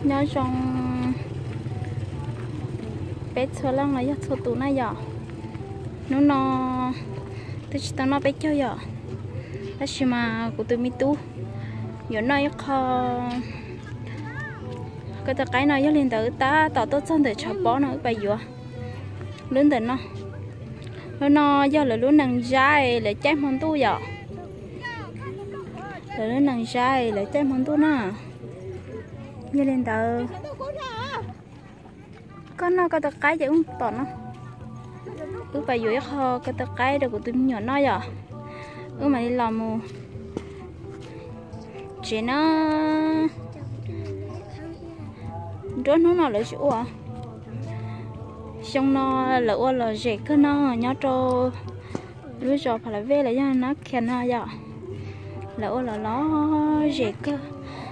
Nyob zoo peb txhua leej los yog txhua tus na yom. Hnub no twb tsis tau noj peb caug yom, tab sis mas kuv tus me tub yuav noj ib qho ko taw qaib no, yog li ntawd tab tom tuaj txog ntawm tshav pob no wb pais yuav lub ntawm no. Lub no yog lawv lub nees zab es lawv caij hmo ntuj yom. Lawv lub nees zab es lawv caij hmo ntuj na. Yog li ntawd koj noj ko taw qaib ces wb pom no. Wb pais yuav ib qho ko taw qaib rau kuv tus me nyuam noj yom. Wb mam li los mus tsev na. Nruab hnub no lawv tsis ua. Xyoo no lawv ua lom zem kawg no nyob rau lub zos Pha La Vej los yog Nab Khias no yom. Lawv ua los lom zem kawg,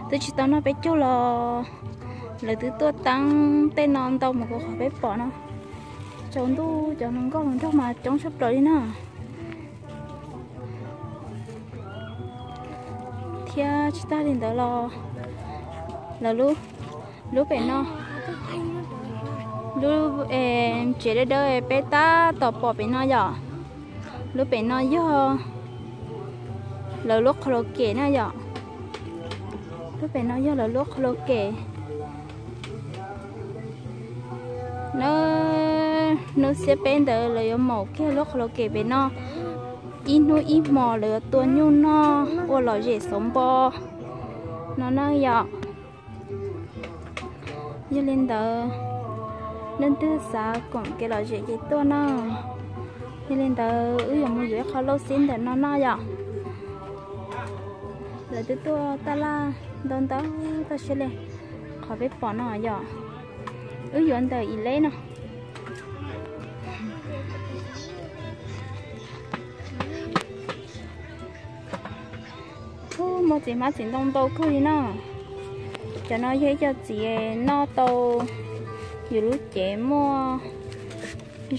twb tsis tau noj peb caug los lawv twb tuaj teeb tej no ntau mus kuv qhov peb pom no. Tsaus ntuj cov hluas nkauj hluas nraug mas coob tshaj plaws li na. Thiab tsis tag li ntawd los lawv lub, lub pem no, lub tsev dawb dawb peb tab tom pom pem no yom. Lub pem no yog lawv lub qhov laus kem na yom. Lub pem no yog lawv lub qhov laus kem. Na, hnub xiab peb ntawd lawv yuav maum kiag lub qhov laus kem pem no. Ib hnub ib hmos lawv yuav tua nyuj noj ua lom zem xauv npo no na yom. Yog li ntawd, leej twg xav koom kev lom zem ces tuaj na. Yog li ntawd wb yuav mus yuav ib qho lauj xib ntawm no noj yom. Lawv twb tuaj taj laj ntau ntau toj siab li qhov peb pom no yom. Wb yuav ntawm ib leb no. Ub, muaj txiv hmab txiv ntoo ntau kawg li na. Cov no yog ib co txiv noj tau yus lub cev muaj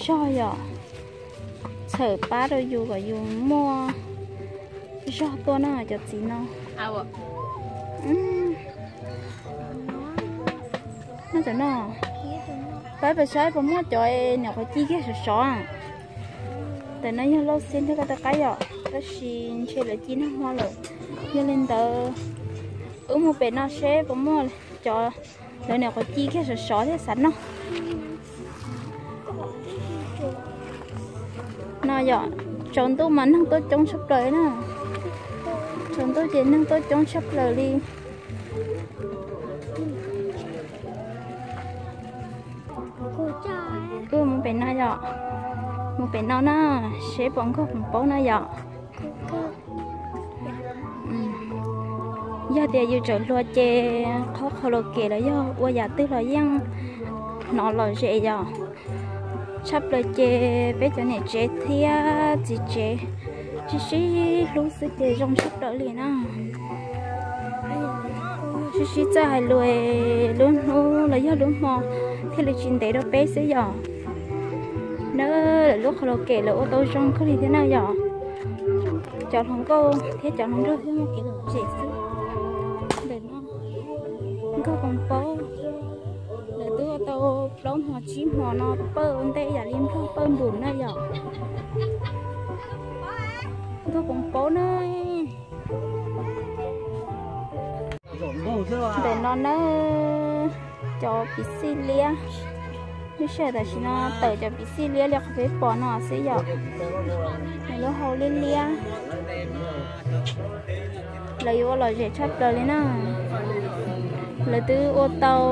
zog yom, txhawm pab rau yus kom yus muaj zog tuaj na cov txiv no. Noj cov no, pab pes saib puas muaj cov niam qhuav ci kiag sov sov. Ntawm no yog lauj xib thiab ko taw qaib yom, tab sis ntshe lawv ci nag hmo lawm. Yog li ntawd wb mus pem no seb puas muaj cov lawv niam qhuav ci kiag sov sov thiab xav noj. No yom, tsaus ntuj mas neeg tuaj coob tshaj plaws na. Tsaus ntuj ces neeg tuaj coob tshaj plaws li. Wb mus pem no yom, mus pem no na, seb puas nkaug poom paub na yom. Yog tias yus tseem hluas ces qhov qhov laus kem los yog ua yam twg los yeej hnov lom zem yom. Tshaj plaws ces peb cov niam tsev thiab txiv tsev sib sib hlub xwb ces zoo tshaj plaws li na. Sib sib txawj hais lus, lub hnub los yog lub hmo thiaj li tsis ntev rau peb xwb yom. Na, lawv lub qhov laus kem lawv ua tau zoo kawg li thiab na yom. Cov hluas nkauj thiab cov hluas nraug thiab muaj kev lom zem xwb. Ntawm no nkaug poom paub, lawv twb ua tau plaub hmo tsib hmo no pawj ua ntej yam li nplooj pawj npum na yom. Nkaug poom paub na. Ntawm no na, cov piv xij liab, lub sij hawm tam sim no tawm cov piv xij liab li qhov peb pom no xwb yom. Nws lub hau liab liab. Lawv yuav ua lom zem tshaj plaws li na. Lawv twb ua tau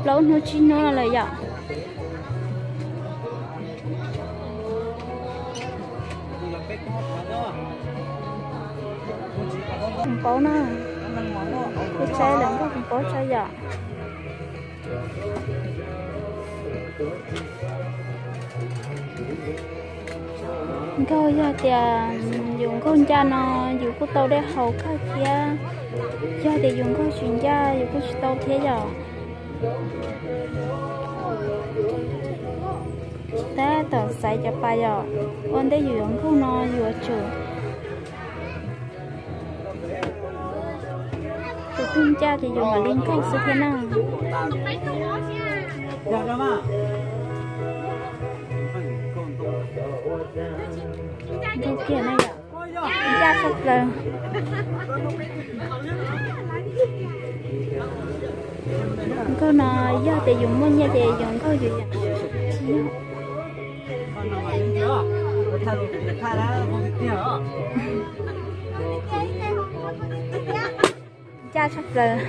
plaub hnub tsib hnub no lawm yom. Poom paub na, kuv saib lawv nkaug poom paub tso yom. Nkaug yog tias yus nkaug ncaj no yus kuj tau dej haus kawg thiab, yog tias yus nkaug tsis ncaj yus kuj tsis tau thiab yom. Tab tom xaiv cov pas yom, ua ntej yus yuav nkaug no yuav tsum tus Ncaj ces yus mam li nkaug xwb thiab na. Nkaug kiag na yom. Ncaj tshaj plaws. Nkaug no yog tias yus muaj nyiaj ces yus nkaug yus yam. Ncaj tshaj plaws.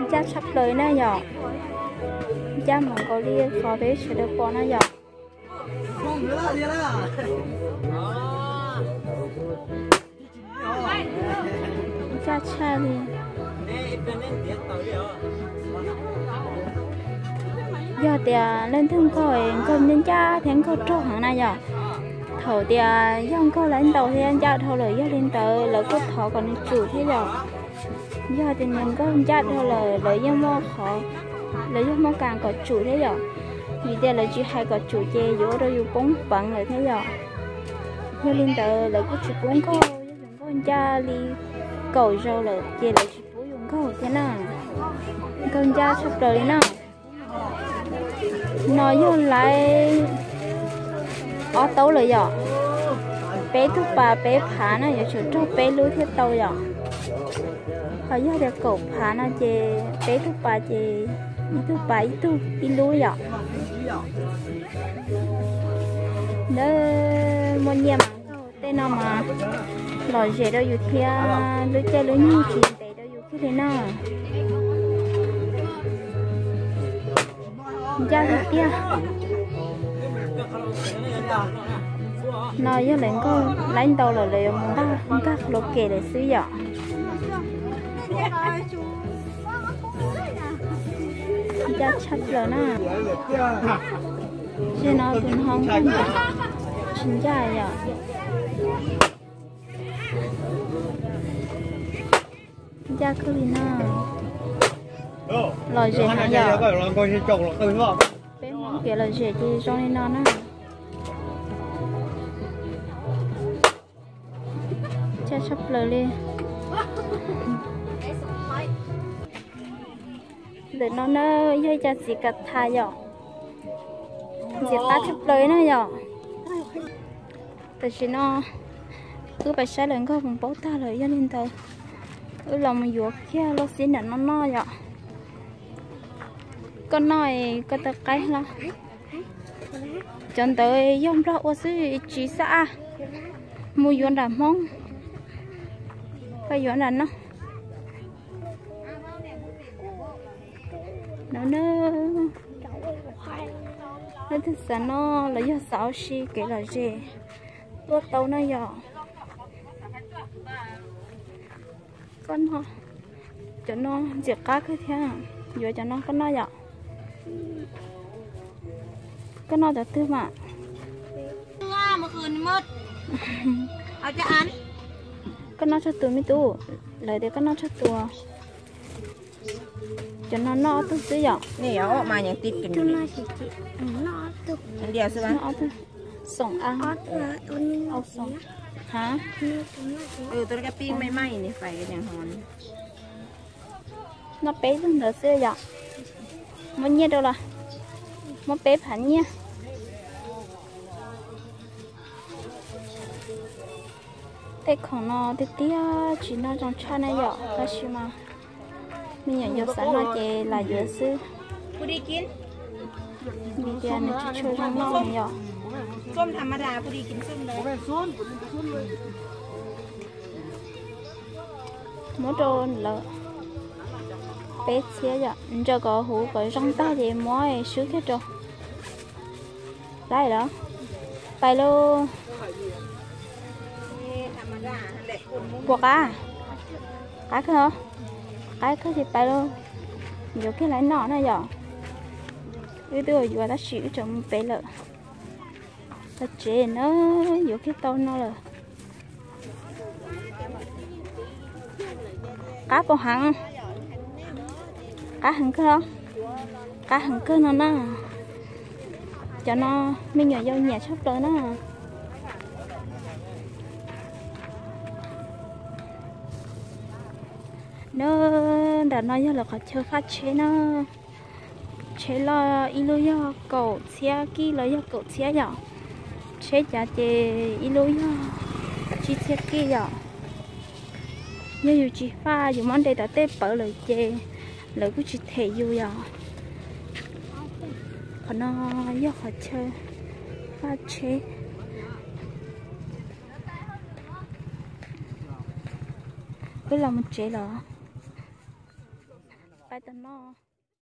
Ncaj tshaj plaws na yom. Ncaj mas nkaus li qhov peb sawv daws pom na yom. Ncaj tshaj li. Yog tias leej twg nkaug, nkaug ncaj ncaj thiab nkaug rog heev na yom. Thaum tias yog nkaug laib ntaus thiab ncaj dhau lawm, yog li ntawd lawv kuj thov kom nws tsum thiab yom. Yog tias nws nkaug ncaj dhau lawm lawv yeej muaj qhov, lawv yeej muaj kas kom tsum thiab yom. Vim tias lawv tsis hais kom tsum ces yuav ua rau yus poob peev lawm thiab yom. Yog li ntawd lawv kuj tsis pub nkaug, yog yus nkaug ncaj li kaum zaus lawm ces lawv tsis pub yus nkaug thiab na. Nkaug ncaj tshaj plaws li na. No yog laib ob taub lawm yom. Peb tug pas peb phav na, yuav tsum raug peb lub thiaj tau yom. Ho yog tias kaum phav no ces peb tug pas ces ib tug pas ib tug ib lub yom. Ntawd muaj nyiaj mas nkaug tej no mas lom zem rau yus thiab lub caij lub nyoog tsis ntev rau yus kiag li na. Ncaj tiag tiag. No yog lawv nkaug laib ntau lawm lawv yuav mus nkag qhov lus kem lawm xwb yom. Ncaj tshaj plaws na. Tsis no tus no tsis ncaj yom. Ncaj kawg li na. Lom zem heev yom. Peb Hmoob kev lom zem ces zoo li no na. Ncaj tshaj plaws li. Ntawm no na yog ib co txiv kav tha yom. Ntxim qab tshaj plaws na yom. Tam sim no wb pais saib lawv nkaug mus paub tag lawm, yog li ntawd wb los mus yuav kiag lauj xib nram no noj yom. Koj noj koj tau qaib los? Cov ntawd yog Nplog ua xwb tsis xab ab. Mus yuav nram Hmoob, koj yuav nram no. No na, leej twg xav noj los yog xav ua si kev lom zem tuaj tau no yom. Koj noj, cov no ntxim qab kawg thiab. Yuav cov no koj noj yom. Koj noj cov twg mas? Koj noj tsawg tus me tub? Lawv tias koj noj tsawg tus? Cov no noj ob tug xwb yom. Noj ob tug. Xoom a. Xoom. Ha? Noj peb tug ntawd xwb yom. Muab nyiaj rau los? Muab peb phav nyiaj. Tej khoom no tiag tiag tsis noj zoo tshaj na yom, tab sis mas me nyuam yaus xav noj ces lam yuav xwb. Vim tias nws tsis tshua zoo noj yom. Muab rau lawv peb txhiab yom, ntsaws kom huv kom zoo tag ces muab swb kiag rau. Lawm los? Pais lauj. Puas qab? Qab kawg os. Qab kawg ces pais lauj. Yuav kiag lawv noj na yom. Wb twb ua yuav tab sis wb tseem mus pem lawm. Txog tsev na, yuav kiag tau no lawm. Qab puas heev? Qab heev kawg, qab heev kawg no na. Cov no me nyuam yaus nyiam tshaj plaws na. Na, nram no yog lawv qhov chaw faj tsheb na. Tsheb loj ib lub yog kaum txhiab kij los yog kaum txhiab yom. Tsheb cav ces ib lub yog tsib txhiab kij yom. Yog yus tsis faj, yus muab ntes tom tej pawv lawm ces lawv kuj tsis them yus yom. Qhov no yog qhov chaw faj tsheb. Wb los mus tsev los. Pais tom no.